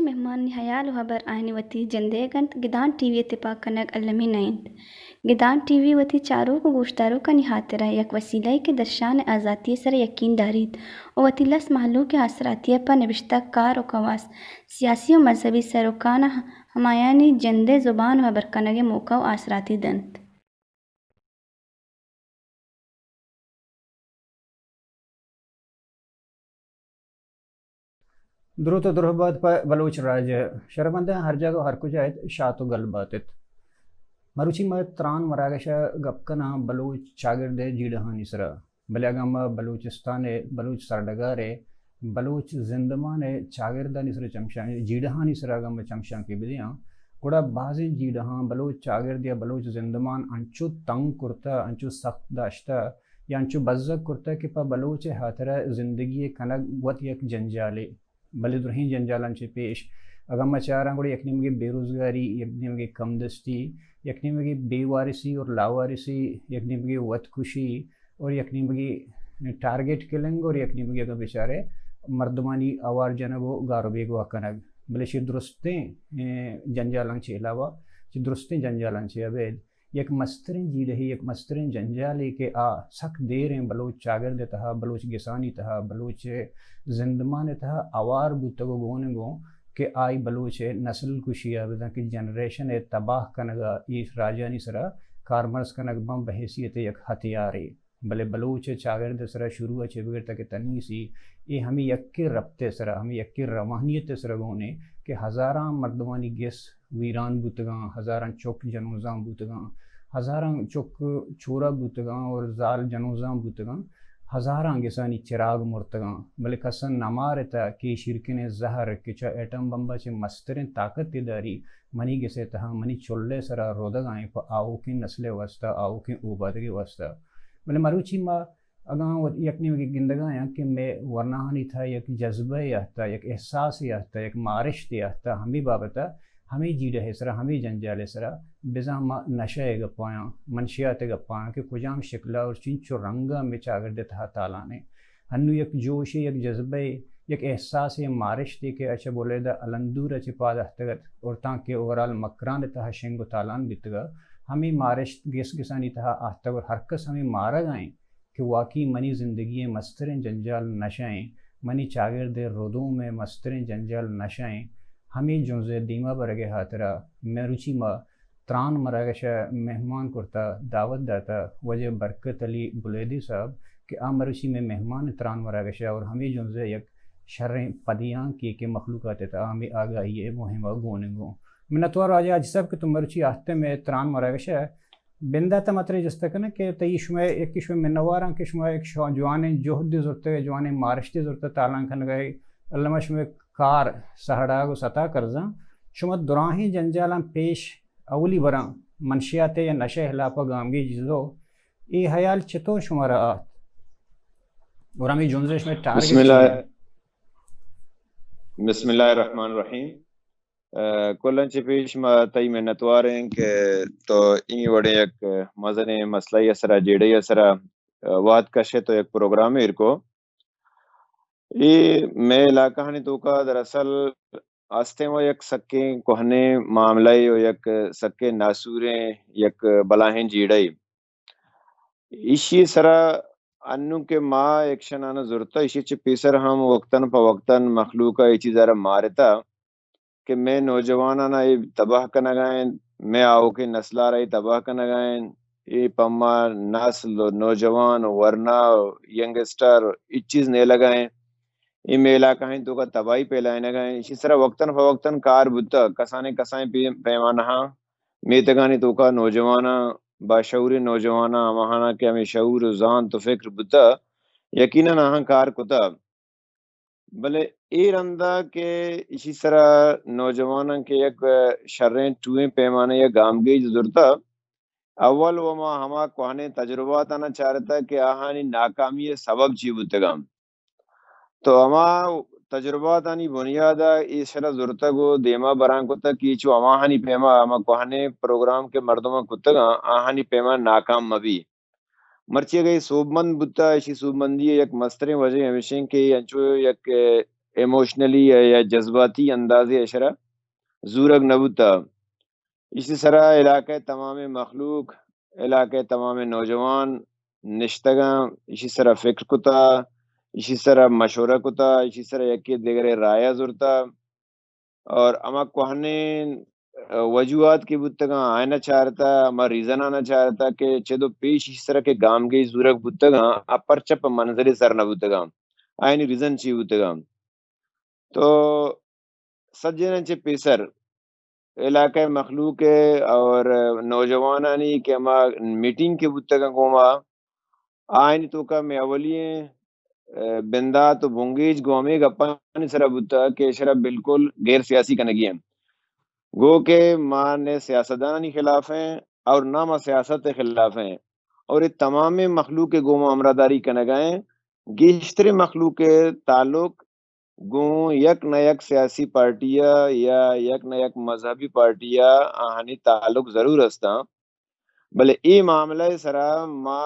مہمانانی ہیال و ہبر آیانی وتی جندئیگ انت، گدان ٹی وی ء تپاک کنگ المی نہ انت۔ گدان ٹی وی وتی چاروک و گوشداروکانی ہاترا یک وسیلہ یے کہ درشان ء آزاتی ء سرا یقین داریت و وتی لس مہلوک ء آسراتی ء پہ نبشتہ کار و کواس، سیاسی و مذہبی سروکاناں ہمایانی جندئے زبان و ہبر کنگ ء موقع و آسراتی دنت۔ دروت و درہبات پہ بلوچ راج ء۔ شرمنداں ہر جاگہ و ہر کجا ات، شات و گل بات ات۔ مروچی ما تران مراگش ء گپ کناں بلوچ چاگرد ء جیڑہانی سرا۔ بلے اگاں ما بلوچستان ء بلوچ سرڈگار ء بلوچ زندمان ء چاگردانی سرا چمشان، جیڑہانی سرا اگاں ما چمشانکے بدیاں، گڑا بازیں جیڑہاں بلوچ چاگرد یا بلوچ زندمان انچو تنگ کرتہ، انچو سخت داشتہ یا انچو بزگ کرتہ کہ پہ بلوچ ء ہاترا زندگی ء کنگ وت یک جنجالے۔ بلے درہیں جنجالاں چہ پیش اگاں ما چاراں گڑا یک نیمگے بے روزگاری، یک نیمگے کم دستی، یک نیمگے بے وارثی اور لاوارثی، یک نیمگے وت کشی اور یک نیمگے ٹارگٹ کلنگ اور یک نیمگے اگاں بچارے مردمانی آوار جنگ و گار و بیگواہ کنگ۔ بلے چہ درستیں، اے، جنجالاں چہ علاوہ، چہ درستیں جنجالاں چہ ابید یک مستریں جیڑہے، یک مستریں جنجالے کہ آ سک دیریں بلوچ چاگرد ء تہا، بلوچ گسانی تہا، بلوچ زندمان ء تہا اوار بوتگ و گون گوں کہ آئی بلوچ ء نسل کشی ء بزاں کہ جنریشن ء تباہ کنگ ء اے راجانی سرا کارمرز کنگ باں بحیثیت یک ہتھیارے۔ بلے بلوچ ء چاگرد ء سرا شروع ء چہ بگر تا کہ تنیسی، اے ہمے یکیں رپت ء سرا، ہمے یکیں روانیت ء سرا گون ایں کہ ہزاراں مردمانی گس ویران بوتگاں، ہزاراں چک جنوزان بوتگاں، ہزاراں چک چورہ بوتگاں اور زال جنوزان بوتگاں، ہزاراں گسانی چراگ مرتگاں، بلے کس ء نہ مارتہ کہ اے شیرکنیں زہر کہ چہ ایٹم بمب ء چہ مستریں طاقت ء داری، منی گس ء تہا، منی چل ء سرا رودگا ایں پہ آؤکیں نسل ء واستہ، آؤکیں اوبادگ ء واستہ۔ بلے مروچی ما اگاں وت-، یک نیمگے گندگا آں کہ مئے ورناہانی تہا یک جذبہ یے آہتہ، یک احساسے آہتہ، یک مارشتے آہتہ، ہمے بابت ء، ہمے جیڑہ ء سرا، ہمے جنجال ء سرا، بزاں ما نشہ ء گپایاں، منشیات ء گپایاں کہ کجام شکل ء اور چنچو رنگ ء مئے چاگرد ء تہا تالان ایں۔ ہنو یک جوشے، یک جذبہ ء، یک احساسے، مارشتے کہ اچ بلیدہ الندور ء چہ پاد آہتگ ات اور تانکہ اوورال مکران ء تہا شنگ و تالان بیتگ ء، ہمے مارشت گس گسانی تہا آہتگ اور ہرکس ہمے مارگ ء ایں کہ واقعی منی زندگی ء مستریں جنجال نشہ ایں، منی چاگرد ء ردوم ء مستریں جنجال نشہ ایں۔ ہمے جنز ء دیما برگ ء ہاترا مروچی ما تران مراگش ء مہمان کرتہ، دعوت داتہ واجہ برکت علی بلیدی صاحب کہ آ مروچی مئے مہمان تران مراگش ء اور ہمے جنز ء یک شریں پدیانکے کہ مخلوقات ء تہا ہمے آگاہی ء مہم ء گون انگوں۔ منتوار واجہ حاجی صاحب کہ تو مروچی آہتے مئے تران مراگش ء۔ بندات ء ما ترا جست کناں کہ تئی شمئے، یکے شمئے منواراں کہ شما یک شو-، جوانیں جہدے زرتگ ء جوانیں مارشتے زرتگ تالان کنگ ء، الما شمئے کار سہڑاگ و ستا کرزاں۔ شما دراہیں جنجالاں پیش اولی براں منشیات ء یا نشہ ء ہلاپ ء گامگیج زرت، اے ہیال چتور شمارا آت؟ اور ہمے جنز ء شمئے ٹارگٹ بسم اللہ، چی انت؟ بسم اللہ الرحمن الرحیم۔ ء، کلاں چہ پیش ما تئی منتوار ایں کہ تو ایں وڑیں یک مزنیں مسئلہ ء سرا، جیڑہ ء سرا، ء، وہد کشت و یک پروگرام ایر کو۔ اے مئے علاقہانی توکا دراصل استیں و یک سکیں کوہنیں معاملہ ء و یک سکیں ناسوریں یک بلاہیں جیڑہ ء۔ ایشی سرا انوں کہ ما ایکشن آناں زرتہ، ایشی چہ پیسر ہم وقتاً پہ وقتاً مخلوق ء اے چیز ء را مارتہ کہ مئے نوجواناں اے تباہ کنگ ء انت، مئے آؤکیں نسل ء را اے تباہ کنگ ء انت، اے پہ ما نسل و نوجوان و ورنا و ینگسٹر ہچ چیز نیلگ ء انت، اے مئے علاقہانی توکا تباہی پھیلائینگ ء انت۔ ایشی سرا وقتاً پہ وقتاً کار بوتہ، کسانیں کسانیں پی-، پیمانہاں میتگانی توکا نوجواناں، باشعوریں نوجواناں، ہماہاناں کہ ہمے شعور و زانت و فکر بوتہ، یقیناً آہاں کار کتہ۔ بلے اے رندا کہ ایشی سرا نوجواناں کہ یک شریں ٹوئیں پیمانہ یا گامگیج زرتہ، اول و ما ہما کوہنیں تجرباتاں چارتہ کہ آہانی ناکامی ء سبب چی بوتگاں۔ تو ہما تجرباتانی بنیاد ء ایشرا زرتگ و دیما بران کتگ کہ چو ہماہانی پیما ہما کوہنیں پروگرام کہ مردماں کتگاں، آہانی پیما ناکام مہ بی۔ مرچی اگہ اے سوبمند بوتہ، ایشی سوبمندی ء یک مستریں وجہ ہمیش انت کہ انچو یک، ء، ایموشنلی یا جذباتی اندازے اشرا زورگ نہ بوتا۔ ایشی سرا علاقہ تمام مخلوق، علاقہ تمام نوجوان نشتگاں، ایشی سرا فکر کتا، ایشی سرا مشورہ کتا، ایشی سرا یکے دگرے رائے زرتا۔ اور ہما کوہنیں، آ، وجوہات کہ بوتگاں، آئینا چارتا، ہما ریزنانا چارتا کہ چدو پیش ایشی سرا کہ گامگیج زورگ بوتگاں، آ پرچہ پہ منزلے سر نہ بوتگاں، آئینی ریزن چی بوتگاں۔ تو سجیناں چہ پیسر علاقہ مخلوق اور نوجوانانی کہ ہما میٹنگ کہ بوتگاں گوما، آئینی توکا میں اولی ہیں، آ، بندات و بنگیج گوں ہمے گپانی سرا بوتا کہ اشرا بالکل غیر سیاسی کنگی ہیں۔ گو کہ ما نہ سیاستدانانی خلاف ہیں اور نہ ما سیاست خلاف ہیں، اور یہ تمام مخلوق کے گوما ہمراہ داری کنگا ہیں۔ گیشتر مخلوق کے تعلق گوں یک نہ یک سیاسی پارٹی ءَ یا یک نہ یک مذہبی پارٹی ءَ آہانی تعلق ضرور استاں، بلے اے معاملہ ءِ سرا ما،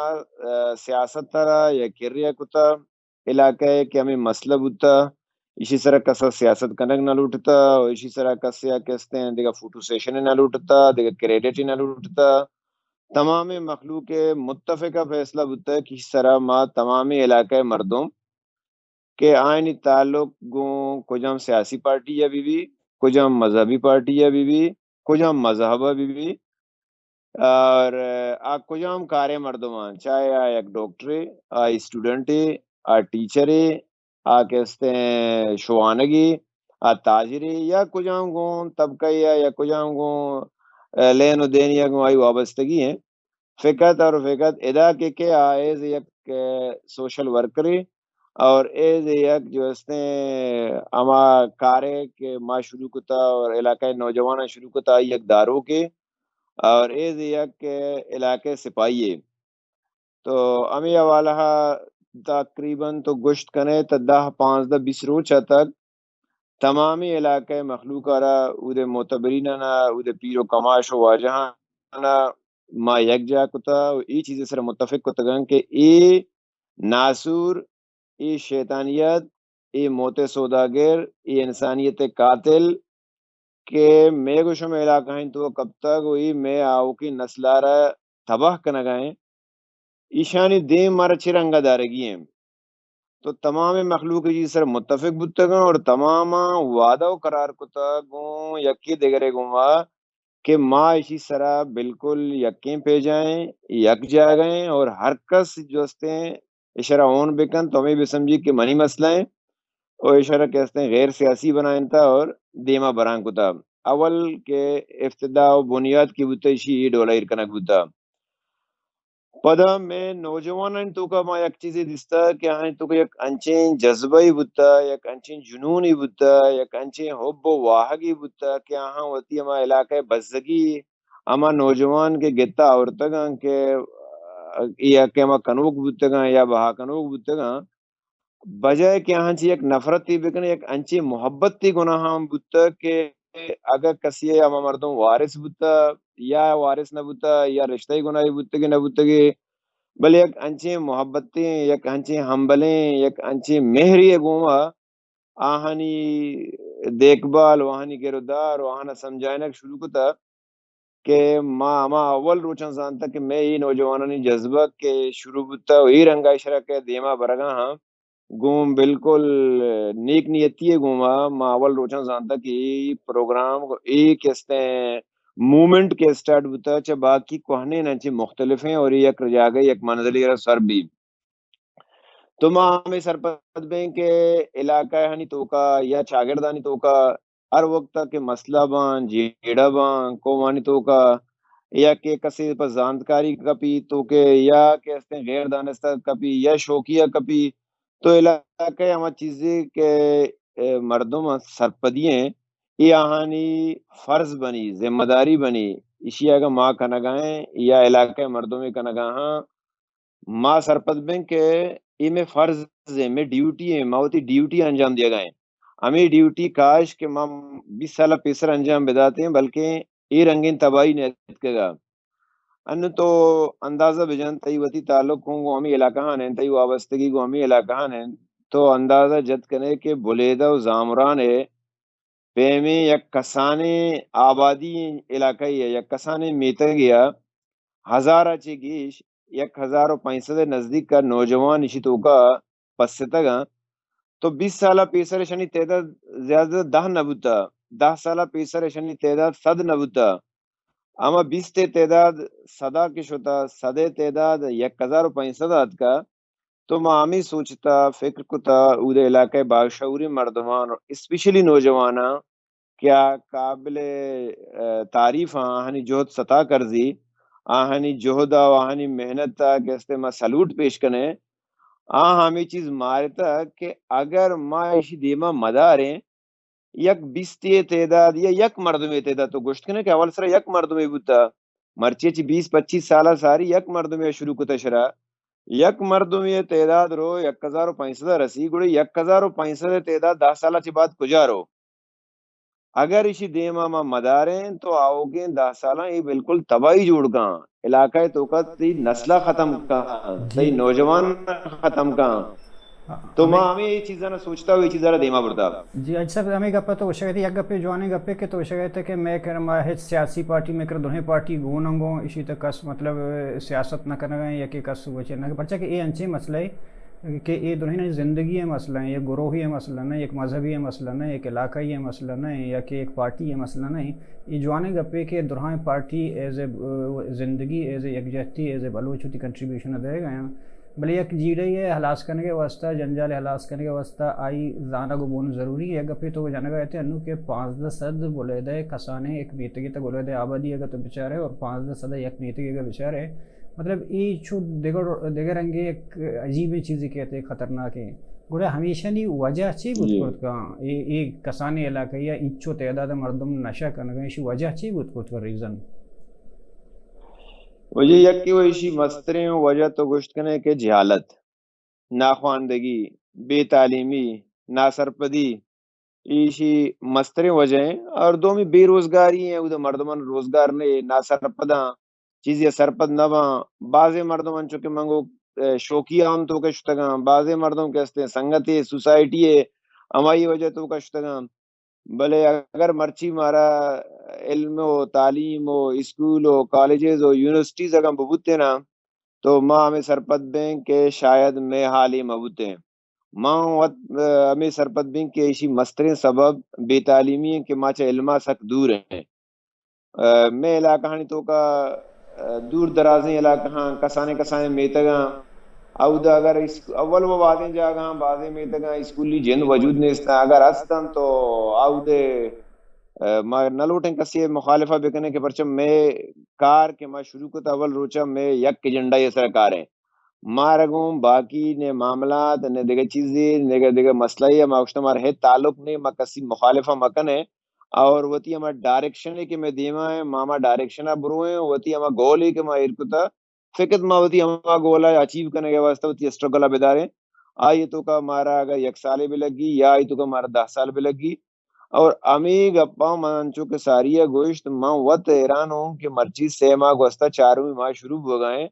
آ، سیاست ءَ را یک کرے ءَ کتا، علاقہ ءِ کہ ہمے مسئلہ بوتا، ایشی سرا کسا سیاست کنگ نہ لوٹتا، و ایشی سرا کسے ءَ کہ استیں دگہ فوٹو سیشن نہ لوٹتا، دگہ کریڈٹ نہ لوٹتا۔ تمام مخلوق متفقہ فیصلہ بوتا کہ ایشی سرا ما تمام علاقہ مردم کہ آیانی تعلق گوں کجام سیاسی پارٹی ءَ بہ بی، کجام مذہبی پارٹی ءَ بہ بی، کجام مذہب ءَ بہ بی، اور آ کجام کاریں مردم آں، چاہے آ یک ڈاکٹرے، آ اسٹوڈنٹے، آ ٹیچرے، آ کہ استیں شوانگے، آ تاجرے، یا کجام گوں طبقہ یا، یا کجام گوں، آ، لین و دین یا گوں آئی وابستگی ہیں۔ فقط اور فقط ادا کہ، کہ آ ایز یک، آ، سوشل ورکرے اور ایز یک جو استیں ہما کارے کہ ما شروع کتا اور علاقہ نوجواناں شروع کتا، آئی یک داروکے اور ایز یک علاقہ سپاہی ہے۔ تو ہمے حوالہ تقریباً تو گوشت کنے تا دہ، پانزدہ، بیست روچ تک تمامی علاقہ مخلوق ءَ را، اودے معتبرین ءَ، اودے پیر و کماش و واجہاں ما یک جا کتا و اے چیز سر متفق کتگاں کہ اے ناسور، اے شیطانیت، اے موت سوداگر، اے انسانیت قاتل کہ مے گو شمے علاقہ ہیں تو کپتگ و اے مے آوکیں نسل ءَ را تباہ کنگا ہیں۔ ایشانی دیم مارا چہ رنگا دارگی ہیں۔ تو تمام مخلوق جی سر متفق بوتگاں اور تمام وعدہ و قرار کتگ گوں یکی دگرے گوں کہ ما اشی سرا بالکل یکیں پیجائیں، یک جاگہیں اور ہر کس جوستیں اشرا اون بکن تو ہمیں بسمجھی کہ منی مسئلہ ہیں اور اشرا کہ استیں غیر سیاسی بنائنتا اور دیما بران کتا۔ اول کہ ابتدا و بنیاد کی بوتا اشی ای ڈولا ایر کنگ بوتا۔ پدا میں نوجوانانی توکا ما یک چیزے دیستا کہ آہانی توکا یک انچیں جذبہ ای بوتا، یک انچیں جنون ای بوتا، یک انچیں حب و واہگی بوتا کہ آہاں وتی ہما علاقہ بزگی، ہما نوجوان کہ گتا آورتگاں کہ یا کہ ہما کنوک بوتگاں یا بہا کنوک بوتگاں، بجائے کہ آہاں چہ یک نفرتی بکن، یک انچیں محبتی گناہاں بوتگ کہ اگہ کسی ہما مردم وارث بوتگ یا وارث نہ بوتگ یا رشتہ گناہی بوتگی نہ بوتگی، بلے یک انچیں محبتیں، یک انچیں ہمبلیں، یک انچیں مہری گوما آہانی دیکھ بھال و آہانی گرودار و آہانا سمجھائنگ شروع کتا کہ ما ہما اول روچاں زانتا کہ مئے اے نوجوانانی جذبہ کہ شروع بوتا و اے رنگا اشرا کہ دیما برگا ہاں گوں بالکل نیک نیتی گوما ما اول روچاں زانتا کہ اے پروگرام اے کہ استیں موومنٹ کہ اسٹارٹ بوتا چہ باقی کوہنیں انچیں مختلفیں اور اے یک جاگہ یک منزلی را سر بی۔ تو ما ہمے سرپد بیں کہ علاقہ ہانی توکا یا چاگردانی توکا ہر وقت کہ مسئلہ باں، جیڑہ باں، قومانی توکا یا کہ کسی پہ زانتکاری کپی تو کہ یا کہ استیں غیر دانستہ کپی یا شوقیہ کپی، تو علاقہ ہما چیزے کہ، اے، مردم سرپدی ہیں، اے آہانی فرض بنی، ذمہ داری بنی، اشی اگہ ما کنگا ہیں یا علاقہ مردمے کنگا ہاں، ما سرپد بیں کہ اے مئے فرض ہیں، مئے ڈیوٹی ہیں، ما وتی ڈیوٹی انجام دیگا ہیں۔ ہمیں ڈیوٹی کاش کہ ما بیست سال پیسر انجام بداتیں، بلکہ اے رنگیں تباہی نیتکگا۔ انوں تو اندازہ بجن، تئی وتی تعلق ہوں گوں ہمیں علاقہ ہان ہیں، تئی وابستگی گوں ہمیں علاقہ ہان ہیں۔ تو اندازہ جت کنے کہ بلیدہ و زامران ء پیمیں یک کسانیں آبادی علاقہ ء یک کسانیں میتگے ء ہزار ء چہ گیش، یک ہزار و پنچ سد ء نزدیک ء نوجوان ایشی توکا پستگاں۔ تو بیست سال ء پیسر ایشانی تعداد زیادہ دہ نہ بوتا، دہ سال ء پیسر ایشانی تعداد سد نہ بوتا۔ ہما بیست ء تعداد سدا کہ شتا، سد ء تعداد یک ہزار و پنچ سد ء اتکا۔ تو ما ہمے سوچتا، فکر کتا، اود ء علاقہ ء باشعوریں مردمان، اسپیشلی نوجواناں کہ آ قابل، ء، تعریف آں، آہانی جہد ستا کرزی، آہانی جہد ء و آہانی محنت ء کہ استے ما سلوٹ پیش کنیں۔ آ ہمے چیز مارتا کہ اگر ما ایشی دیما مداریں، یک بیستی ء تعداد یا یک مردمے ء تعداد، تو گوشت کنے کہ اول سرا یک مردمے بوتا، مرچی چی بیست پچیس سال ء ساری یک مردمے ء شروع کتا شرا، یک مردمے ء تعداد رو یک ہزار و پنچ سد ء رسی، گڑا یک ہزار و پنچ سد ء تعداد دہ سال ء چہ بعد کجا رو؟ اگر ایشی دیما ما مداریں تو آوگیں دہ سالاں اے بالکل تباہی جوڑ کن۔ علاقہ ء توکا تئی نسل ء ختم کن، جی۔ تئی نوجوان ختم کن۔ تو ہمیں ما ہمیں اے چیزاں سوچتا و اے چیزاں دیما برتا۔ جی، اج صاحب، ہمیں گپ تو گوشگ ء، یک گپے، جوانیں گپے کہ تو گوشگ ء کہ مئے کر ما ہچ سیاسی پارٹی، مئے کر دوہیں پارٹی گون انگوں، اشی تک کس مطلب سیاست نہ کنگ ء، یا کہ کس وچ نہ، پرچا کہ اے انچیں مسئلہ ء کہ اے درہیں زندگی ء مسئلہ ایں، یک گروہی ء مسئلہ نہ، یک مذہبی ء مسئلہ نہ، یک علاقائی ء مسئلہ نہ، یا کہ یک پارٹی ء مسئلہ نہ۔ اے جوانیں گپے کہ درہیں پارٹی ایز اے زندگی، ایز اے یکجہتی، ایز اے بلوچ وتی کنٹریبیوشن ء دئیگ ء آں۔ بلے یک جیڑہ ء ہلاس کنگ ء واستہ، جنجال ء ہلاس کنگ ء واستہ آئی زانگ و بون ضروری ہے۔ یک گپے تو جنگ ء ات انو کہ پانزدہ سد بلیدہ کسانیں یک میتگے تک بلیدہ آبادی اگر تو بچارے اور پانزدہ سد یک میتگے اگر بچارے، مطلب، اے چو دگہ، دگہ رنگے یک عجیبیں چیزے کہتے، خطرناکیں۔ گڑا ہمیشانی وجہ چی بوت جی۔ کرت کن؟ اے، اے کسانیں علاقہ یا اینچو تعداد مردم نشہ کنگا، ایشی وجہ چی بوت کرت کن، ریزن؟ وجہ یکی و ایشی مستریں وجہ تو گوشت کنے کہ جہالت، ناخواندگی، بے تعلیمی، ناسرپدی، ایشی مستریں وجہ ہیں۔ اور دومی بے روزگاری ہیں، اود مردمان روزگار نے، ناسرپداں، چیزی سرپد نہ باں۔ بازیں مردم انچو کہ منگو، اے، شوقی عام تو کہ شتگاں، بازیں مردم کہ استیں سنگتے، سوسائٹی ہے، ہمائی وجہ تو کہ شتگاں۔ بلے اگر مرچی مارا علم و تعلیم و اسکول و کالجز و یونیورسٹیز اگاں ببوتیں نا، تو ما ہمیں سرپد بیں کہ شاید مئے حال اے مہ بوتیں۔ ما وت، ء، ہمیں سرپد بیں کہ ایشی مستریں سبب بے تعلیمی ہیں کہ ما چہ علما سک دور ہیں۔ ء، مئے علاقہانی توکا، ء، دور درازیں علاقہاں، کسانیں کسانیں میتگاں، اودا اگر اس-، اول و بازیں جاگہاں، بازیں میتگاں اسکولی جند وجود نیستاں، اگر ہستاں تو اودے، ء، ما نہ لوٹیں کسی مخالفہ بکنیں کہ پرچہ مئے کار کہ ما شروع کت اول روچا مئے یک ایجنڈا ء سر کار ہیں۔ مارا گوں باقی نے معاملات، نے دگہ چیزے، نے دگہ، دگہ مسئلہ یا ما گوشتہ مارا ہے تعلق نے، ما کسی مخالفہ مکنے۔ اور وتی ہما ڈائریکشن ہے کہ میں دیما ہے، ما ہما ڈائریکشن برویں، وتی ہما گول ہے کہ ما ایر کتا، فقط ما وتی ہما گول ء اچیو کنگ ء واستہ وتی اسٹرگل ء بداریں۔ آئی ء توکا مارا اگر یک سالے بہ لگی یا آئی توکا مارا دہ سال بہ لگی۔ اور ہمے گپاں من انچو کہ ساری ء گوشت، من وت حیران ہوں کہ مرچی سے ماہ گوستہ چارمی ماہ شروع بوگا ہیں،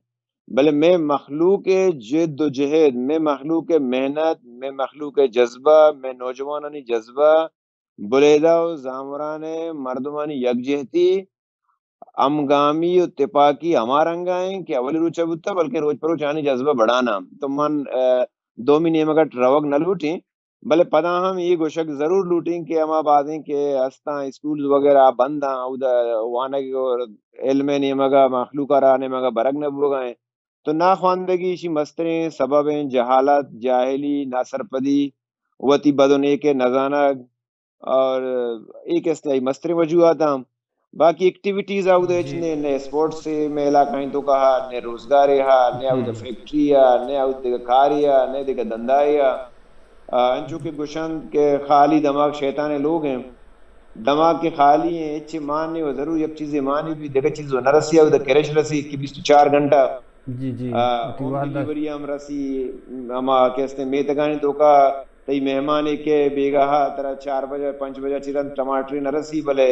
بلے میں مخلوق ء جد و جہد، میں مخلوق ء محنت، میں مخلوق ء جذبہ، میں نوجوانانی جذبہ، بلیدہ و زامران ء مردمانی یکجہتی، ہمگامی و تپاکی ہما رنگا ایں کہ اولی روچ ء بوتہ، بلکیں روچ پہ روچ آنی جذبہ بڑانا۔ تو من، ء، دومی نیمگ ء روگ نہ لوٹیں، بلے پدا ہم اے گوشگ ضرور لوٹیں کہ ہما بازیں کہ استاں اسکولز وغیرہ بنداں، اودا وانگ اور علم ء نیمگ ء مخلوق ء را نیمگ ء برگ نہ بوگا ایں۔ تو ناخواندگی ایشی مستریں سبب ایں، جہالت، جاہلی، ناسرپدی، وتی بد و نیک ء نزانگ، اور اے کہ استیں آئی مستریں وجوہات ہم۔ باقی ایکٹیویٹیز آؤد ہچ جی۔ نے، نے اسپورٹس مئے علاقہ ہیں تو کہا، نے روزگارے ہا، نے آؤد جی۔ فیکٹری ہا، نے آؤد دگہ کارے ہا، نے دگہ دندائے ہا۔ آ، انچو کہ گوشند کہ خالی دماغ شیطان لوگ ہیں۔ دماغ کے خالی ہیں، ہچ مان نہیں و ضرور یک چیزے مانی بھی، دگہ چیز و نہ رسی، آؤد کرش رسی کہ بیست و چار گھنٹہ جی، جی۔ آ، وتی ہوم وہد ء۔ ڈیلیوری ہم رسی، ہما کہ استیں میتگانی توکا تئی مہمانے کہ بیگاہ ترا چار بجہ، پنچ بجہ چی رند ٹماٹرے نہ رسی، بلے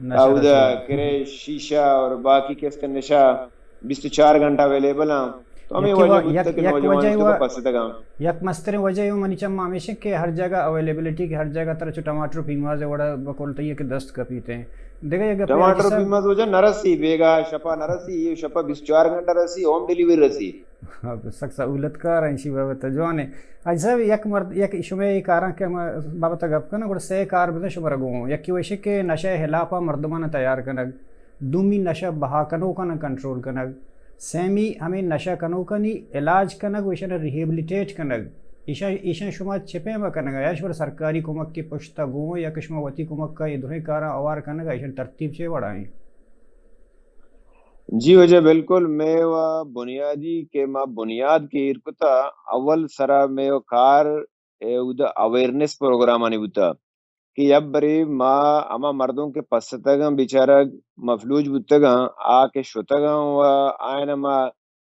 نشہ اودا رسی۔ کرے شیشہ اور باقی کہ استیں نشہ بیست و چار گھنٹہ اویلیبل ہیں۔ تو ہمیں یکے وجہ وا-، بوتگ یک، کہ یک نوجوان وجہ اشتگا وا-، پس اتگاں۔ یک مستریں وجہ اوں منی چم ہمیش کہ ہر جاگہ اویلیبلٹی کہ ہر جاگہ ترا چو ٹماٹر و پیماز وڑا بکل تئی کہ دست کپیت ہیں۔ دگہ یک ٹماٹر پیماز وجہ نہ رسی، بیگا شپا نہ رسی، یہ شپا بیست چار گھنٹہ رسی، ہوم ڈیلیوری رسی۔ ہاں، سک سہولت کار ہیں، اسی بابت جوان ہے۔ حاجی صاحب، یک مرد، یک شمے یہ کاراں کہ ہم بابت گپ کناں، گڑا سے کار بزن شمارا گوں۔ یکی وشی کہ نشہ خلافا مردمان تیار کنگ، دومی نشہ بہا کنوکاں کنٹرول کنگ، سیمی ہمیں نشہ کنوکانی علاج کنگ و ایشان ریہیبلیٹیٹ کنگ۔ ایشان، ایشان شما چہ پیم کنگ یا شما سرکاری کمک کے پشت گوں یا کہ شما وتی کمک کا یہ درہیں کاراں اوار کنگ، ایشان ترتیب چے وڑا ہیں؟ جی وجہ بالکل، میں و بنیادی کہ ما بنیاد کہ ایر کتا، اول سرا میں و کار اے اودا اویئرنس پروگرامانی بوتا کہ یک برے ما ہما مردم کہ پستگاں، بیچارگ مفلوج بوتگاں، آ کہ شتگاں و آئین ما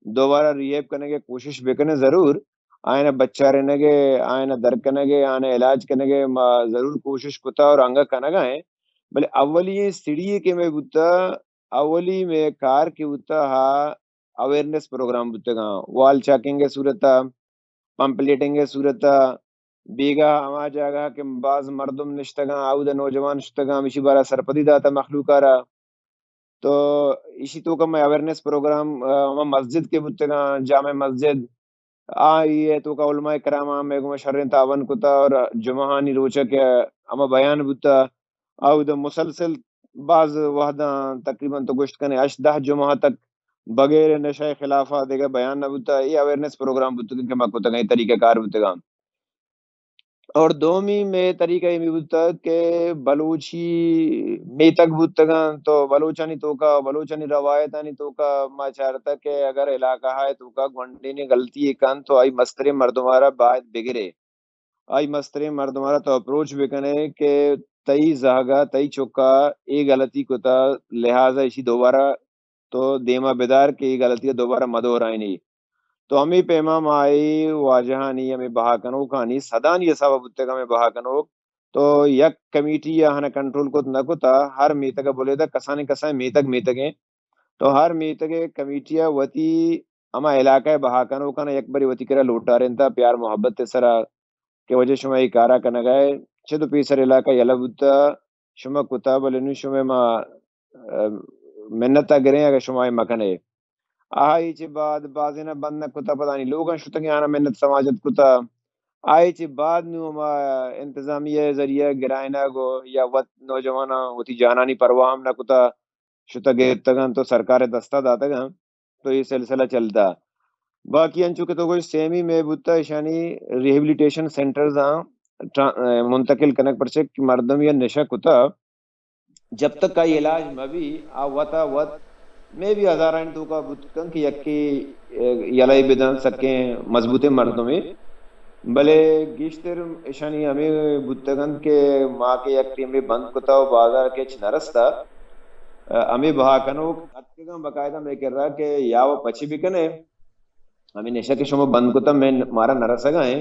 دوبارہ ریہیب کنگے کوشش بکنیں ضرور، آئین بچارینگے، آئین در کنگے، آئین علاج کنگے ما ضرور کوشش کتا اور انگا کنگا ہیں۔ بلے اولی سڑی کہ میں بوتا، اولی میں کار کہ بوتا ہا اویئرنس پروگرام بوتگاں، وال چاکنگ صورتا، پمپلیٹنگ ءِ صورت ءَ بیگاہ ہما جاگہ کہ باز مردم نشتگاں، آودا نوجوان شتگاں، ہمیشی بارا سرپدی داتا مخلوق ءَ را۔ تو ایشی توکا مئے اویئرنس پروگرام، آ، ہما مسجد کہ بوتگاں، جامع مسجد، آئی ءِ توکا علماء کرام ہم مئے گوما شریں تعاون کتا اور جمعہانی روچ ءَ کہ ہما بیان بوتا، آودا مسلسل باز وہداں تقریباً تو گوشت کنے ہشت دہ جمعہ تک بغیر نشہ خلاف ءَ دگہ بیان نہ بوتا۔ اے اویئرنس پروگرام بوتگاں کہ ما کتگاں، اے طریقہ کار بوتگاں۔ اور دومی مئے طریقہ ایمی بوتا کہ بلوچی میتگ بوتگاں، تو بلوچانی توکا، بلوچانی روایتانی توکا ما چارتا کہ اگر علاقہ ءِ توکا گونڈینے غلطی کن تو آئی مستریں مردم ءَ را باید بگرے۔ آئی مستریں مردم ءَ را تو اپروچ بکنے کہ تئی زہگ ءَ، تئی چک ءَ اے غلطی کتا، لہذا ایشی دوبارہ تو دیما بدار کہ اے غلطی ءَ دوبارہ مہ دہرائینی۔ تو ہمے پیما ما اے واجہانی، ہمے بہا کنوکانی، سدانی حساب ءَ بوتگ ہمے بہا کنوک، تو یک کمیٹی ءَ آہاں کنٹرول کت نہ کتا، ہر میتگ ءَ بلیدہ کسانیں کسانیں میتگ میتگیں، تو ہر میتگ ءِ کمیٹی ءَ وتی ہما علاقہ ءِ بہا کنوکاں یک برے وتی کرا لوٹارینتا پیار محبت ءِ سرا کہ واجہ شما اے کارا کنگا ئے، چد و پیسر علاقہ یلہ بوتا، شما کتا، بلے نوں شمئے ما، ا، منت ءَ گریں اگہ شما اے مکنے۔ آہائی چہ بعد بازینا بند نہ کتا، پدانی لوگاں شتگیں آنا منت سماجت کتا۔ آئی چہ بعد نوں ہما انتظامیہ ءِ ذریعہ گرائینگ و یا وت نوجواناں وتی جانانی پرواہ ہم نہ کتا۔ شتہ گپتگاں تو سرکار ءِ دستا داتگاں، تو اے سلسلہ چلتا۔ باقی انچو کہ تو گوش سیمی مئے بوتا ایشانی ریہیبلیٹیشن سینٹرز آں ٹرا-، منتقل کنگ، پرچہ کہ مردم یا نشہ کتا، جب تک آئی علاج مہ بی، آ وتا وت مئے بھی ہزارانی توکا بوت کن کہ یکے، اے، یلہ بدن سکیں مضبوطیں مردمے۔ بلے گیشتر اشانی ہمے بوتگ انت کہ ما کہ یک ٹیمے بند کتا و بازار کہ ہچ نہ رستا، ہمے بہا کنوک اتکگاں باقاعدہ مئے کرا کہ یا و پچی بکنے، ہمے نشہ کہ شما بند کتا مئے، مارا نہ رسگا ہیں،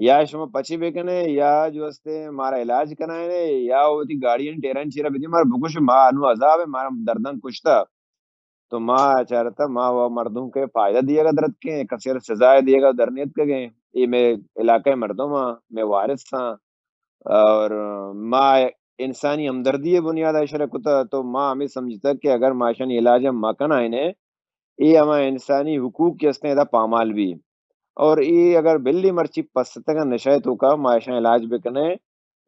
یا شما پچی بکنے، یا جو استے مارا علاج کنائنے، یا وتی گاڑیانی ٹیرانی چیرا بدی مارا بکش، ما انو عذاب ہے، مارا درداں کشتا۔ تو ما چارتا ما و مردم کہ فائدہ دیگا درتکیں، کسی را سزا دیگا در نیتکگیں۔ اے مئے علاقہ مردم آں، مئے وارث آں، اور ما انسانی ہمدردی بنیاد اشرا کتا، تو ما ہمیں سمجھتا کہ اگر ما اشانی علاج ہم ما کنائنے، اے ہما انسانی حقوق کہ استیں ادا پامال بھی۔ اور اے اگر بلی مرچی پستگا نشہ توکا ما اشان علاج بکنے،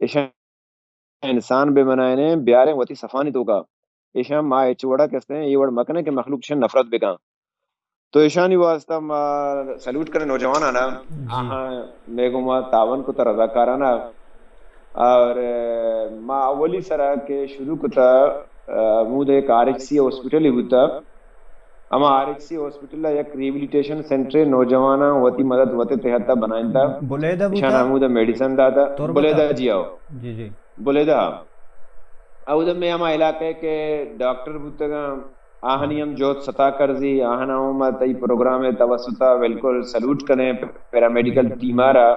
اشان انسان بہ بنائینیں، بیاریں وتی صفانی توکا۔ ایشاں ما ہچ وڑا کستیں اے وڑ مکنیں کہ مخلوق ایشاں نفرت بکاں۔ تو ایشانی واسطہ ما سلوٹ کریں نوجوانانا، جی۔ آہاں مئے گوما تعاون کتا رضاکارانا۔ اور ما اولی سرا کہ شروع کتا، ہمود ایک آر ایچ سی ہاسپٹل ہی بوتا۔ ہما آر ایچ سی ہاسپٹل ء یک ریہیبلیٹیشن سینٹرے نوجواناں وتی مدد وت ء تحت ء بنائینتا۔ بلیدہ بوتا؟ ایشان ہمود ء میڈیسن داتا۔ تربت ء؟ بلیدہ جی آؤ۔ جی، جی۔ بلیدہ۔ اود ء مئے ہما علاقہ کہ ڈاکٹر بوتگاں، آہانی ہم جہد ستا کرزی، آہاں ہم ما تئی پروگرام ء توسط ء بالکل سلوٹ کنیں، پیرامیڈیکل ٹیم ء را۔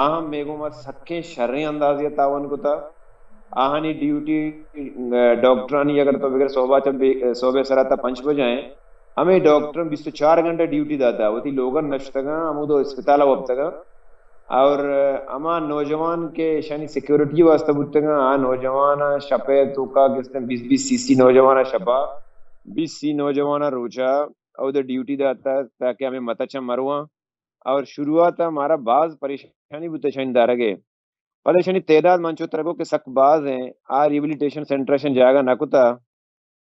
آہاں مئے گوما سکیں شریں اندازے ء تعاون کتا۔ آہانی ڈیوٹی، ڈاکٹرانی اگر تو بگر صحبہ چہ بے-، صحبہ سرا تا پنچ بجائیں، ہمے ڈاکٹر بیست و چار گھنٹہ ڈیوٹی داتا، وتی لوگا نشتگاں، ہمودو اسپتالا وپتگاں۔ اور ہما نوجوان کہ ایشانی سیکورٹی واسطہ بوتگاں، آ نوجوان شپے توکا گستن بیست بیست سی سی نوجوان شپا، بیست سی نوجوان روچا اود ڈیوٹی داتا تاکہ ہمے متا چہ مرواں۔ اور شروعات مارا باز پریشانی بوتا شانی دارگے، پدا ایشانی تعداد من چو ترا گو کہ سک باز ہیں۔ آ ریہیبلیٹیشن سینٹر ایشان جاگہ نہ کتا۔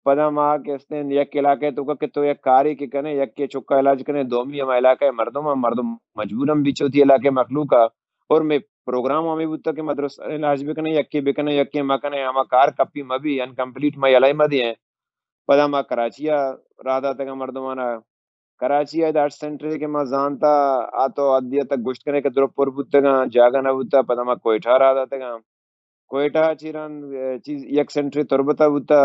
پدا ما کہ استیں یک علاقے توکا کہ تو یک کارے کہ کنے، یکے چکا علاج کنے، دومی ہما علاقہ مردم، ہم مردم مجبور ہم بیچ وتی علاقے مخلوق آ۔ اور میں پروگرام ہمیں بوتا کہ مدرسہ علاج بکنے، یکے بکنے، یکے مکنے، ہما کار کپی مبی، انکمپلیٹ ما یلہ مدی ہیں۔ پدا ما کراچی آ راہ داتگا مردمانا۔ کراچی ء داٹ سینٹرے کہ ما زانتا، آ تو ادی تک گوشت کنے کہ درو پر بوتگاں، جاگہ نہ بوتا، پدا ما کوئٹہ را داتگاں۔ کوئٹہ چی رند، ء، چیز یک سینٹرے تربت ء بوتا،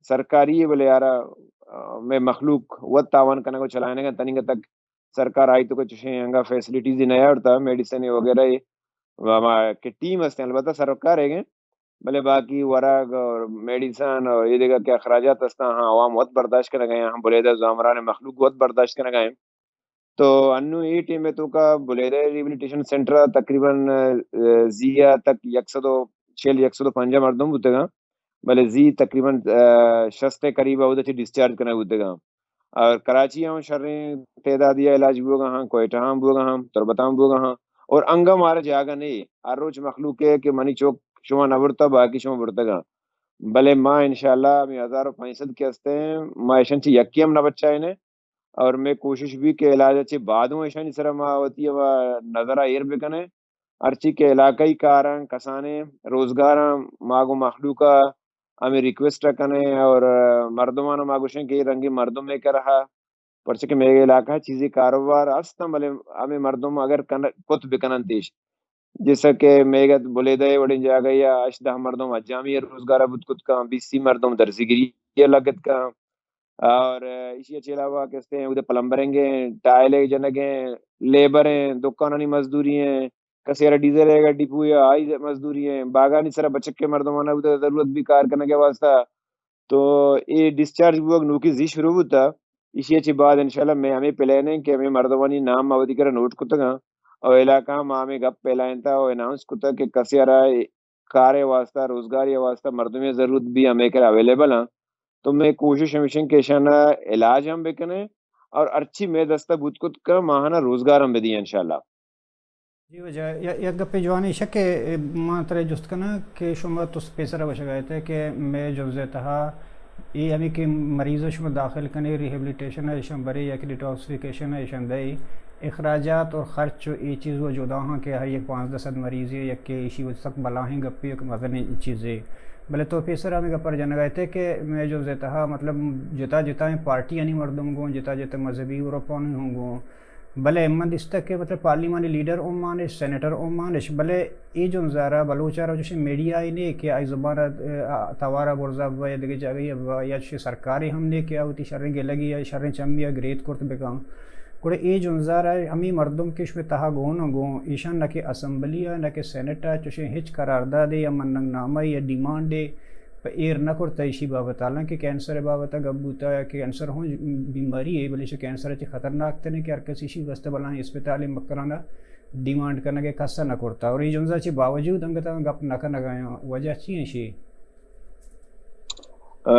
سرکاری ء، بلے یارا، ء، مئے مخلوق وت تاوان کنگ و چلائینگ ء، تنیگہ تک سرکار آئی تو کہ چشیں انگا فیسلٹیز نہ آورتا، میڈیسن وغیرہ ء، و ہما کہ ٹیم ہستیں، البتہ سرکار ہے گئے، بلے باقی ورگ اور میڈیسن اور یہ دیگا کہ اخراجات ہستاں، ہاں، عوام وت برداشت کنگ ء، ہاں، بلیدہ زامران مخلوق وت برداشت کنگ ء۔ تو انو اے ٹیم ء توکا بلیدہ ریہیبلیٹیشن سینٹر ء تقریباً، ء، زی ء تک یک سد و چل، یک سد و پنجاہ مردم بوتگاں، بلے زی تقریباً، ء، شست ء قریب ء اود چہ ڈسچارج کنگ بوتگاں۔ اور کراچی ہم شریں تعدادی ء علاج بوگا ہاں، کوئٹہ ہم بوگا ہاں، تربت ہم بوگا ہاں۔ اور انگا مارا جاگہ نہیں، ہر روچ مخلوق ہے کہ منی چوک شما نہ برتا، باقی شما برتگاں۔ بلے ما انشاءاللہ ہمیں ہزار و پانچ سد کے ہستے ہیں، ما ایشان چہ یکی ہم نہ بچائینے۔ اور میں کوشش بھی کہ علاج چہ بعد ہوں ایشانی سر ما وتی ہما نظر ایر بکنے۔ ہرچی کہ علاقائی کاراں، کسانیں روزگاراں، ما گوں مخلوق ء ہمیں ریکویسٹ ء کنیں اور مردمان ء ما گوشیں کہ اے رنگیں مردم ء کرا، پرچہ کہ میگے علاقہ ء چیزی کاروبار است، بلے ہمیں مردم اگر کن-، کت بکننت ایش، جیسا کہ میگت بلیدہ ء وڑیں جاگہ یا ہشت دہ مردم حجامی ء روزگار ء بوت کت کن، بیست سی مردم درزگری ء لگت کن، اور ایشی ء چہ علاوہ کستے ہیں ادھر پلمبرنگ ہیں، ٹائل جنگ ہیں، لیبر ہیں، دکانانی مزدوری ہیں، کسے را ڈیزل ء گڈی پویا آئی مزدوری ہیں، باغانی سرا بچک کے مردمانہ بوتا ضرورت بھی کار کنگ ء واسطہ۔ تو اے ڈسچارج بوگ نوکی زی شروع بوتا۔ ایشی ء چہ بعد انشاءاللہ میں ہمیں پلان ہیں کہ ہمیں مردمانی نام ما وتی کرا نوٹ کتگاں اور علاقہ ما ہمیں گپ پھیلائنتا اور اناؤنس کتا کہ کسے را کار ء واسطہ، روزگار ء واسطہ مردمے ضرورت بھی ہمیں کرا اویلیبل ہیں۔ تو میں کوشش ہمیش ہیں کہ ایشانا علاج ہم بکنیں اور ہرچی میں دستہ بوت کت کہ ماہانا روزگار ہم بدی انشاءاللہ۔ جی واجہ، ی-، یک گپے جوانی شکے ما ترے جست کناں کہ شما تو پیسر وشگایتے کہ میں جنزے تہا اے ہمیں کہ مریض شما داخل کنے، ریہیبلیٹیشن ایشان برے یا کہ ڈیٹاکسیفیکیشن ایشان دے، اخراجات اور خرچ و اے چیز وہ جدا ہاں کہ ہر یک پانزدہ سد مریض ہے، یک کہ ایشی وہ سک بلاہیں گپے، یک مزنیں چیزے۔ بلے تو پیسر ہمیں گپر جنگایتے کہ میں جنزے تہا مطلب جتا جتا ہیں پارٹی یعنی مردم گوں، جتا جتا مذہبی گروپانی ہوں گوں، بلے من دیستگ کہ مطلب پارلیمانی لیڈر عمان اش، سینیٹر عمان اش، بلے اے جنزارا بلوچارا چوشیں میڈیا ہی نے کہ آئی زبان ء، ء، توارا برزا بہ یا دگہ جاگہی بہ یا چوشیں سرکارے ہم نے کہ آ وتی شریں گلگی یا شریں چمی ء گریت کرت بکن۔ گڑا اے جنزارا ہمے مردم کہ شمے تہا گون ء گون ایشان نہ کہ اسمبلی ء نہ کہ سینیٹ ء چوشیں ہچ قراردادے یا مننگ نامہ یا ڈیمانڈے پہ ایر نہ کرتہ ایشی بابت، حالانکہ کینسر ء بابت ء گپ بوتہ یا کہ کینسر ہوں بیماری ہے، بلے ایشی کینسر ء چہ خطرناک تریں کہ ہر کس ایشی واسطہ بلاہیں اسپتال مکران ء ڈیمانڈ کنگ ء کس ء نہ کرتہ اور اے جنزا چہ باوجود انگت ء گپ نہ کنگ ء آیاں۔ وجہ چی ہیں ایشی؟ آ،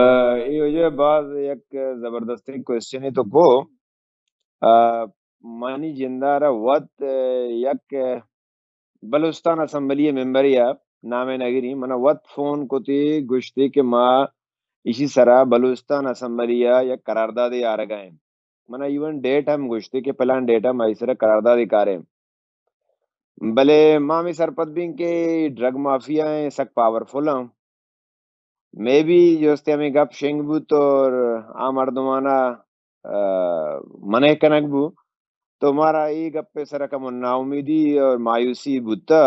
اے وجہ باز یک زبردستیں کوئسچنے تو کو۔ آ، منی جندارا وت، آ، یک بلوچستان اسمبلی ء ممبرے ء نام ء نگری، من ء وت فون کتی گوشتی کہ ما ایشی سرا بلوچستان اسمبلی ء یک قراردادے آرگ ء ایں۔ من ء ایون ڈیٹ ہم گوشتی کہ پلان ڈیٹ ء ما ایشی سرا قراردادے کاریں۔ بلے ما ہمے سرپد بیں کہ ڈرگ مافیا ہیں، سک پاورفل ہیں۔ مے بی جستے ہمیں گپ شنگ بوت اور آ مردمانا، آ، منع کنگ بو، تو مارا اے گپ ء سرا کمو ناامیدی اور مایوسی بوتا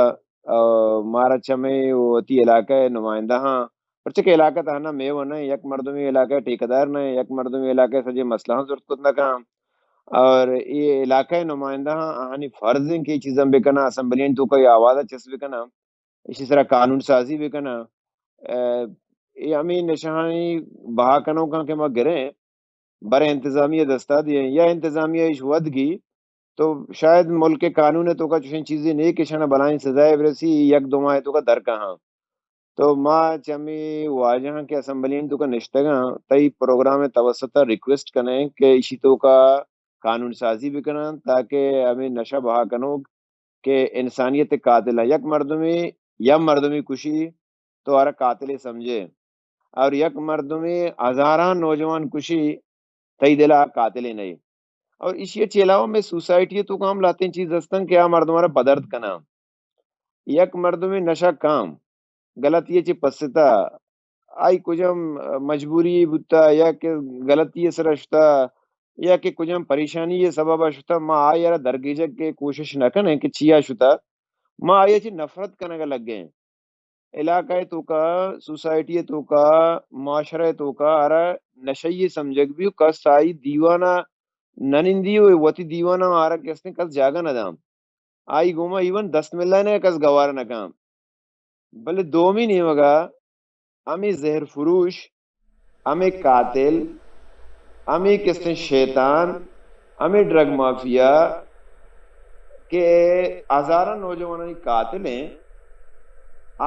اور مارا چمے وتی علاقہ ء نمائندہ ہاں، پرچہ کہ علاقہ تہنا مے و نہ، یک مردمی علاقہ ء ٹھیکیدار نہ، یک مردمی علاقہ ء سجے مسئلہ ہاں زرت کت نہ کن اور اے علاقہ ء نمائندہ ہاں آہانی فرض ہیں کہ اے چیزاں بکناں، اسمبلیانی توکا اے آواز ء چست بکناں۔ ایشی سرا قانون سازی بکناں۔ ء، اے ہمے نشانی بہا کنوکاں کہ ما گریں، برے انتظامیہ دستا دیں یا انتظامیہ ایش ودگی، تو شاید ملک قانون توکا چوشیں چیزے نیک، اشانا بلائیں سزائے برسی، یک دو ماہ توکا درکہاں۔ تو ما چمی واجہاں کہ اسمبلی توکا نشتگاں، تئی پروگرام توسط ریکویسٹ کنیں کہ اشی توکا قانون سازی بکناں، تاکہ ہمیں نشہ بہا کنوک کہ انسانیت قاتل ہیں۔ یک مردمی، یا مردمی کشی تو آرا قاتل سمجھے، اور یک مردمی ہزاراں نوجوان کشی، تئی دل آ قاتل نہیں۔ اور اسی چی علاوہ میں سوسائٹی توکا ہم لاتیں چیز ہستن کہ آ مردم را بدرد کناں۔ یک مردمی نشہ کام غلطی چی پستا، آئی کجام مجبوری بوتا یا کہ غلطی سر شتا یا کہ کجام پریشانی سبب شتا، ما آئی را درگیجگ کے کوشش نہ کنیں کہ چیا شتا، ما آئی چی نفرت کنگ لگیں۔ علاقہ توکا، سوسائٹی توکا، معاشرہ توکا آرا نشئی سمجھگ بھی، کس آئی دیوانا ننندی و وتی دیوانا آرا کس نے کس جاگہ نہ دام۔ آئی گوما ایون دست ملائے نہ کس گوار نہ کام۔ بلے دومی نیمگا ہمیں زہر فروش، ہمیں قاتل، ہمیں کسیں شیطان، ہمیں ڈرگ مافیا کہ ہزاراں نوجوانانی قاتل ہیں،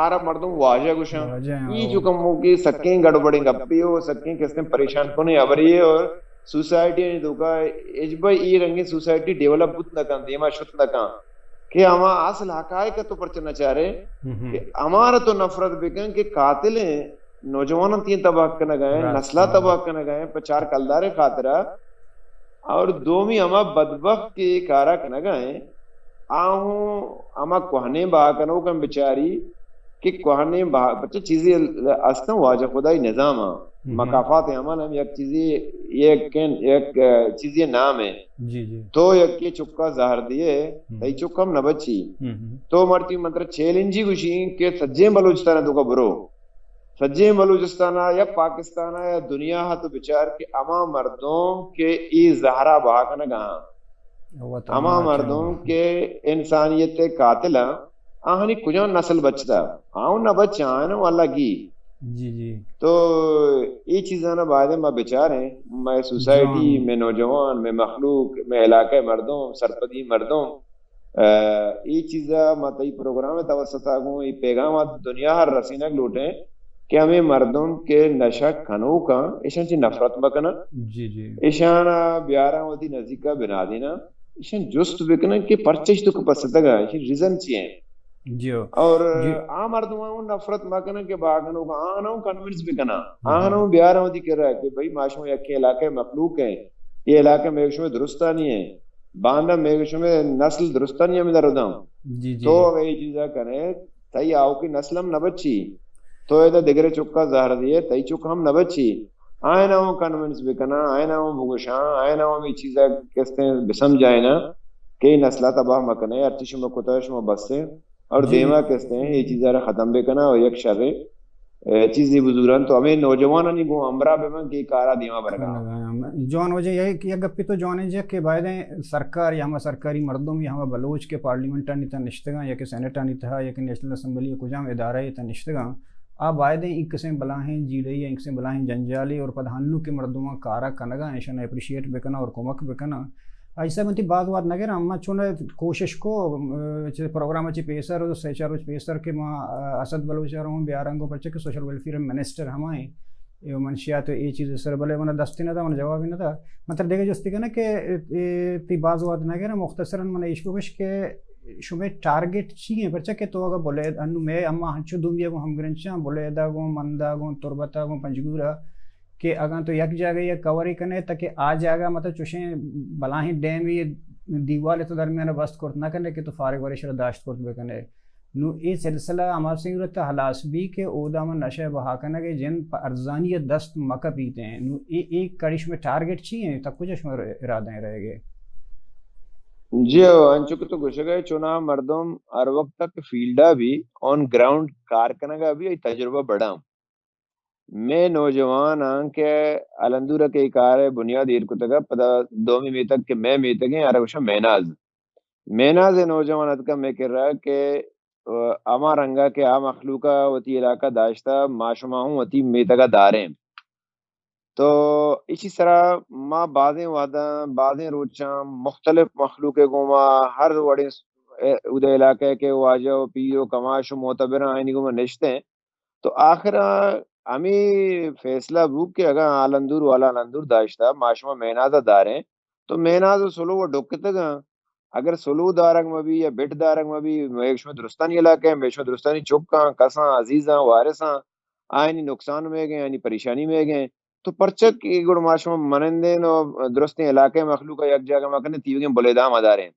آرا مردم واجہ گوشاں۔ واجہ ہیں، ای او۔ جو کمو کی سکیں گڑبڑیں گپی ہو، سکیں کسیں پریشان کنے ہبری ہے اور سوسائٹی نے دوکا اجبا ای رنگیں سوسائٹی ڈیولپ بوت نہ کن، دیما شت نہ کن کہ ہما اصل حقائق تو پرچہ نہ چارے ہم ہم۔ کہ ہمارا تو نفرت بکن کہ قاتل ہیں، نوجواناں تین تباہ کنگا ہیں، راست نسلہ ہے۔ تباہ کنگا ہیں، پہ چار کلدارے خاطرہ۔ اور دومی ہما بدبخت کے کارا کنگا ہیں، آہوں ہما کوہنیں بہا کنوکاں بچاری کہ کوہنیں بہا، پچہ چیزی استاں واجہ خدائی نظام ہاں۔ ہم۔ مکافات عمل ہم یک چیزی، یک، یک، اے، چیزی نام ہے۔ جی، جی۔ تو یکی چکا زہر دیے، ہم۔ تئی چک ہم نہ بچی۔ ہم، ہم۔ تو مرچی منتر چیلنجی گوشی کہ سجیں بلوچستان توکا برو۔ سجیں بلوچستان یا پاکستان یا دنیا ہا تو بچار کہ ہما مردم کہ ای زہرا بہا کنگا ہاں۔ وطن ہما مردم کہ انسانیت قاتل ہیں، آہانی کجا نسل بچتا؟ آؤں نہ بچ، آئین واللہ گی۔ جی، جی۔ تو ای چیزاں باید ما بچاریں، میں سوسائٹی، جان۔ میں نوجوان، میں مخلوق، میں علاقہ مردم، سرپدی مردم، اے، ای چیزا ما تئی پروگرام توسط گوں ای پیغام دنیا ہر رسینگ لوٹیں کہ ہمیں مردم کے نشہ کنوکاں، ایشان چی نفرت مکنن۔ جی، جی۔ ایشان بیاراں وتی نزدیکا بنا دینا۔ ایشان جست بکنن کہ پرچش تو پسدگا، ایشی ریزن چی ہیں؟ جی۔ اور جی۔ آ مردم آن نفرت مکنن کہ باگنوکا، آنوں کنونس بکنا۔ ہم۔ آنوں بیاراں وتی کرا کہ بھئی ما شما یکے علاقہ مخلوق ہیں، یہ علاقہ میں شما درستانی ہیں۔ باندا میں شما نسل درستانی ہمیں در داں۔ جی، جی۔ تو اگر یہ چیزا کنے، تئی آؤکی نسل ہم نہ بچی۔ تو ادا دگرے چکا زہر دیے، تئی چک ہم نہ بچی۔ آئینا ہوں کنونس بکنا، آئینا ہوں بگوشاں، آئینا ہوں یہ چیزا کستیں بسمجھائینا کہ یہ نسلہ تباہ مکنے، ہرچی شما کتا شما بسے۔ اور جی۔ دیما کستیں یہ چیزا را ختم بکنا اور یک شرے اے، چیزے بزوراں تو ہمیں نوجوانانی گوں ہمراہ بہ من کہ اے کارا دیما برگا۔ جوان وجہ یک، یک گپی تو جوانیں جہ کہ بایدیں سرکار یا ہما سرکاری مردم یا ہما بلوچ کہ پارلیمنٹانی تہا نشتگاں یا کہ سینیٹانی تہا یا کہ نیشنل اسمبلی یا کجام ادارہ تہا نشتگاں، آ بایدیں ایں قسم بلاہیں جیڑہی یا ایں قسم بلاہیں جنجالی اور پد ہنو کہ مردماں کارا کنگا ایشان اپریشیٹ بکناں اور کمک بکناں۔ آئی صاحب، من تئی باز وہد نہ گراں، من چون کوشش کو، م، چہ پروگرام چہ پیسر، سے چار روچ پیسر کہ ما، ا، اسد بلوچ ء رواں بیاراں گوں، پرچہ کہ سوشل ویلفیئر منسٹر ہما ایں، اے منشیات ء اے چیز سر، بلے من دستی نہ دا، من جوابی نہ دا۔ من ترا دگہ جستی کناں کہ، اے، تئی باز وہد نہ گراں، مختصراً من ایش بگوش کہ شمئے ٹارگٹ چی ایں؟ پرچہ کہ تو اگاں بلے، انو مئے اما ہنچو دومی ء گوں ہمگرنچاں، بلیدہ گوں، مندہ گوں، تربتہ گوں، پنجگورہ، کہ اگاں تو یک جاگہ ء کورے کنے، تاکہ آ جاگہ مطلب چوشیں بلاہیں ڈیمے دیوالے تو درمیان ء بست کرت نہ کنے کہ تو فارغ وریش را داشت کرت بکنے۔ نو اے سلسلہ ہما صورت ء ہلاس بی کہ اودا من نشہ بہا کنگ ء جند پہ ارزانی ء دست مکپیت ایں۔ نو اے، اے کڑی شمئے ٹارگٹ چی ایں؟ تا کجا شمئے ارادہ ایں رہگ ء؟ جی ہو، انچو کہ تو گوشگ ء، چوناہا مردم ہر وقت تک فیلڈ ء بھی، آن گراؤنڈ کار کنگ ء بھی، اے تجربہ بڑا۔ مئے نوجواناں کہ الندور ء کہ اے کار ء بنیاد ایر کتگ ء، پدا دومی میتگ کہ مئے میتگ ایں، آرا گوشاں میناز۔ میناز ء نوجوان اتکا مئے کرا کہ، ء، ہما رنگا کہ آ مخلوق ء وتی علاقہ داشتہ، ما شما ہوں وتی میتگ ء داریں۔ تو ایشی سرا ما بازیں وہداں، بازیں روچاں مختلف مخلوق ء گوما ہر وڑیں س-، ء، اودے علاقہ ء کہ واجہ و پیر و کماش و معتبر آئینی گوما نشتیں۔ تو آخر ہمیں فیصلہ بو کہ اگاں آلندور والا آلندور داشتہ، ما شما میناز ء داریں، تو میناز و سلو و ڈکتگاں۔ اگر سلو دارگ مہ بی یا بٹ دارگ مہ بی، مئے شما درستانی علاقہ ہیں، مئے شما درستانی چکاں، کساں، عزیزاں، وارثاں، آئینی نقصان مئیگیں، آئینی پریشانی مئیگیں۔ تو پرچہ کہ گڑ ما شما منندیں و درستیں علاقہ مخلوق یک جاگہ مکنیں، تیوگیں بلیدہ ہم داریں۔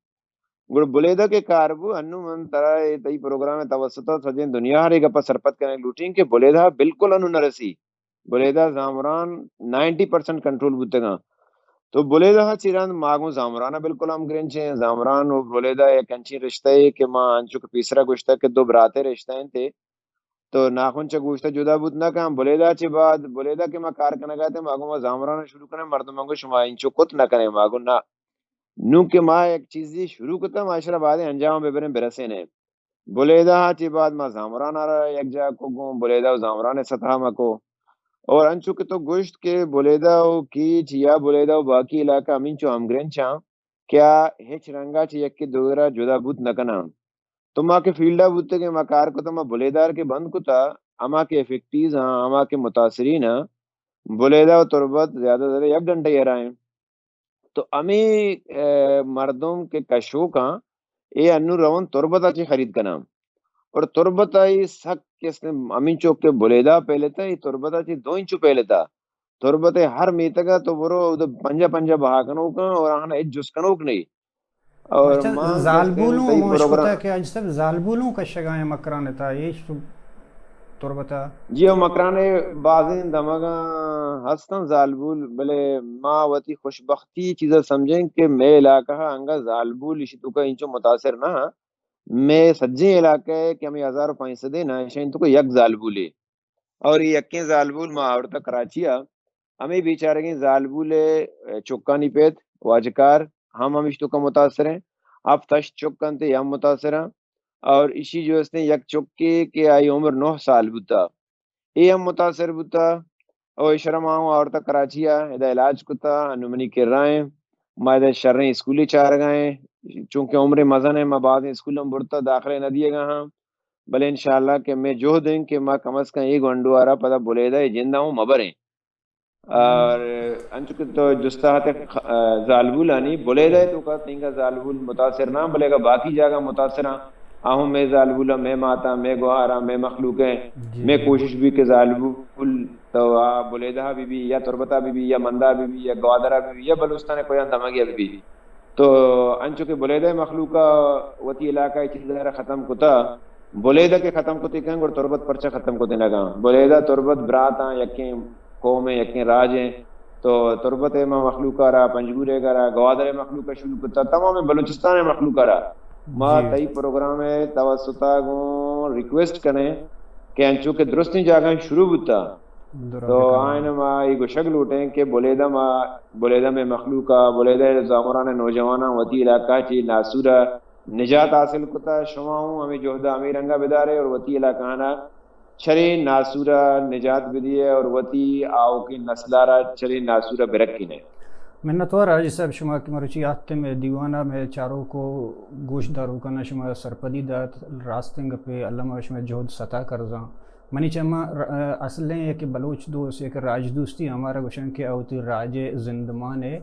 گڑ بلیدہ کے کار بو، انو من ترا اے تئی پروگرام توسط سجیں دنیا ہر ایک گپا سرپد کرنے لوٹیں کہ بلیدہ بالکل انو نہ رسی۔ بلیدہ زامران نائنٹی پرسنٹ کنٹرول بوتگاں۔ تو بلیدہ چی رند ما گوں زامران بالکل ہم گرنچیں۔ زامران و بلیدہ یک انچیں رشتہ ہے کہ ما انچو کہ پیسرا گوشتہ کہ دو براتے رشتہ ہیں تے۔ تو ناخن چہ گوشتہ جدا بوت نہ کن۔ بلیدہ چی بعد، بلیدہ کہ ما کار کنگا تے ما گوں ما زامران شروع کنیں، مردم گوں شما انچو کت نہ کنیں، ما گوں نہ۔ نوں کہ ما یک چیزی شروع کتہ، ما اشرا بعد انجام ببریں، برسینیں۔ بلیدہ ء چہ بعد ما زامران ء را یک جاہ کو گوں بلیدہ و زامران ء سطح ما کو۔ اور انچو کہ تو گوشت کہ بلیدہ و کیچ یا بلیدہ و باقی علاقہ ہمینچو ہمگرنچاں کہ آ ہچ رنگا چہ یکے دوگرا جدا بوت نہ کناں۔ تو ما کہ فیلڈا بوتگیں، ما کار کتا، ما بلیدار کہ بند کتا، ہما کہ افیکٹیز ہاں، ہما کہ متاثرین ہاں، بلیدہ و تربت زیادہ تر یک گھنٹہ ء را ہیں۔ تو ہمے، اے، مردم کہ کشوکاں، اے انو رون تربت ء چہ خرید کناں۔ اور تربت ء اے سک کس نے ہمینچو کہ بلیدہ پہلتا، اے تربت ء چہ دو انچو پہلتا۔ تربت ء ہر میتگ ء تو برو، اود پنجاہ پنجاہ بہا کنوکاں اور آہاں ہچ جست کنوک نہیں۔ اور اچھا، ما زالبولوں تئی ہم پروگرام شکتا کہ اج سب زالبولوں کشگا ہیں مکران تا، اے شو-، تربتا۔ جی، او مکران ء بازیں دمگاں ہستاں زالبول، بلے ما وتی خوشبختی چیزا سمجھیں کہ مئے علاقہ ء انگا زالبول ایشی توکا انچو متاثر نہ ہاں۔ مئے سجیں علاقہ ء کہ ہمیں ہزار و پانچ سد ء نہ، ایشاں توکا یک زالبولے۔ اور یہ یکیں زالبول ما آورتا کراچی ء۔ ہمیں بیچارگیں زالبول ء چکانی پیت واجکار ہم ہمیش توکا متاثر ہیں۔ ہفت ہشت چک انت، یہ ہم متاثر ہیں۔ اور ایشی جو استیں یک چکے کہ آئی عمر نو سال بوتا، اے ہم متاثر بوتا۔ او ایشرا ما ہوں آورتا کراچی ء، ادا علاج کتا، انو منی کرا ہیں۔ ما ادا شریں اسکولے چارگا ہیں، چونکہ عمر مزن ہے، ما بعض اسکول ہم برتا، داخلہ نہ دیے گا ہاں۔ بلے انشاءاللہ کہ میں جہد ہیں کہ ما کم از کم اے گونڈو آرا پدا بلیدہ اے جندا ہوں مبریں۔ اور انچو کہ تو جستا ہتے خ-، آ، زالبولانی بلیدہ ء توکا تینگا زالبول متاثر نہ، بلے اگا باقی جاگہ متاثر ہاں، آہوں مئے زالبولاں، مئے ماتاں، مئے گوہاراں، مئے مخلوق ہیں، جی۔ مئے کوشش بھی کہ زالبول تو آ بلیدہ بی بی یا تربتا بی بی یا مندا بی بی یا گوادرا بی بی یا بلوچستان کوئی دمگی بی بی۔ تو انچو کہ بلیدہ مخلوقا وتی علاقہ چیز ختم کتا، بلیدہ کہ ختم کتے کن گڑ تربت پرچہ ختم کتے نہ کن؟ بلیدہ تربت براتاں، یکیں قوم ہیں، یکیں راج ہیں۔ تو تربت ء ما مخلوق ء را، پنجگور ء را، گوادر ء مخلوق ء شروع کتا، تمام بلوچستان ء مخلوق ء را۔ ما جی۔ تئی پروگرام ء توسط ء گوں ریکویسٹ کنیں کہ انچو کہ درستیں جاگہ شروع بوتا، درست تو کن۔ آئین ما یہ گوشگ لوٹیں کہ بلیدہ ما، بلیدہ میں مخلوق ء، بلیدہ زامران نوجواناں وتی علاقہ چی ناسور ء نجات حاصل کتا، شما ہوں ہمیں جہد ء ہمیں رنگا بدارے اور وتی علاقہ نا چرے ناسورا نجات بدیئے اور وتی آؤکیں نسلارا چرے ناسورا برکینے۔ منتوار حاجی صاحب، شما کہ مروچی آتتے مئے دیوانا، مئے چاروک و گوش داروکانا شما سرپدی دات، راستیں گپے، اللہ ما شما جہد ستا کرزاں۔ منی چما ر-، اصلیں یک بلوچ دوست، یک راج دوستی ہمارا گوشن کہ آ وتی راج زندمان ہے۔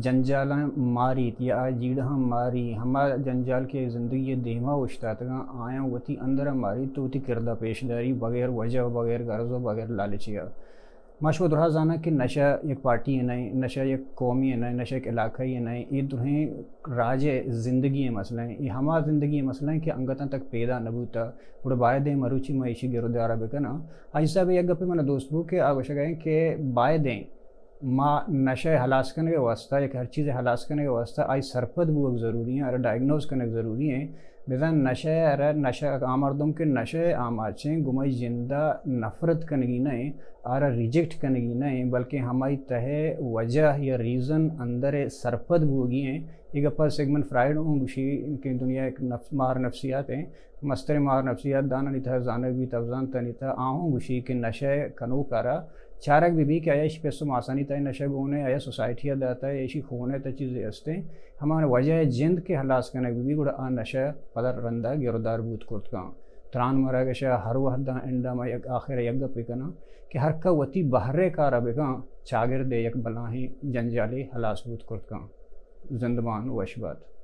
جنجالاں ماریت یا آ جیڑہاں ماری، ہما جنجال کہ زندگی ء دیما اوشتاتگاں، آیاں وتی اندر ء ماریت تو وتی کرد ء پیش داری بغیر وجہ و بغیر غرض و بغیر لالچی ء۔ ما شما درہا زاناں کہ نشہ یک پارٹی ء نہ، نشہ یک قومی ء نہ، نشہ یک علاقہ ء نہ، اے درہیں راج ء زندگی ء مسئلہ ایں۔ اے ہما زندگی ء مسئلہ ایں کہ انگتاں تک پیدا نہ بوتا، گڑا باید ایں مروچی ما ایشی گر و دارا بکناں۔ حاجی صاحب یک گپے من دوست بو کہ آ گوشگ ء ایں کہ باید ایں ما نشہ ء ہلاس کنگ ء واستہ، یک ہر چیز ء ہلاس کنگ ء واستہ آئی سرپد بوگ ضروری ہیں، ارا ڈائگنوز کنگ ضروری ہیں۔ بزاں نشہ ء ارا نشہ، آ مردم کہ نشہ ء آماچ ہیں، گمائی جند ء نفرت کنگی نہ ہیں، آرا ریجیکٹ کنگی نہ ہیں، بلکہ ہمائی تہ ء وجہ یا ریزن اندر ء سرپد بوگی ہیں۔ یہ گپا سگمنڈ فرائیڈ ہوں گوشی کہ دنیا ایک نفس، ماہر نفسیات ہیں، مستر ماہر نفسیات دانانی تہ زانگ بیت، افزان تنی تہ آہوں گوشی کہ نشہ کنوک ء را چارگ بہ بی کہ آیا ایشی پس و ماسانی تہ نشہ گون ایں، آیا سوسائٹی ء داتہ، ایشی خون ء تہ چیزے است ایں، ہما وجہ ء جند کہ ہلاس کنگ بہ بی، گڑا آ نشہ پدا رندا گرودار بوت کرت کن۔ تران مرگ ء شہ ہر وہد داں انڈا ما یک آخر ء یک گپے کناں کہ ہر کہ وتی بہر ء کار ء بکن، چاگرد ء یک بلاہیں جنجالے ہلاس بوت کرت کن۔ زندمان وش بات۔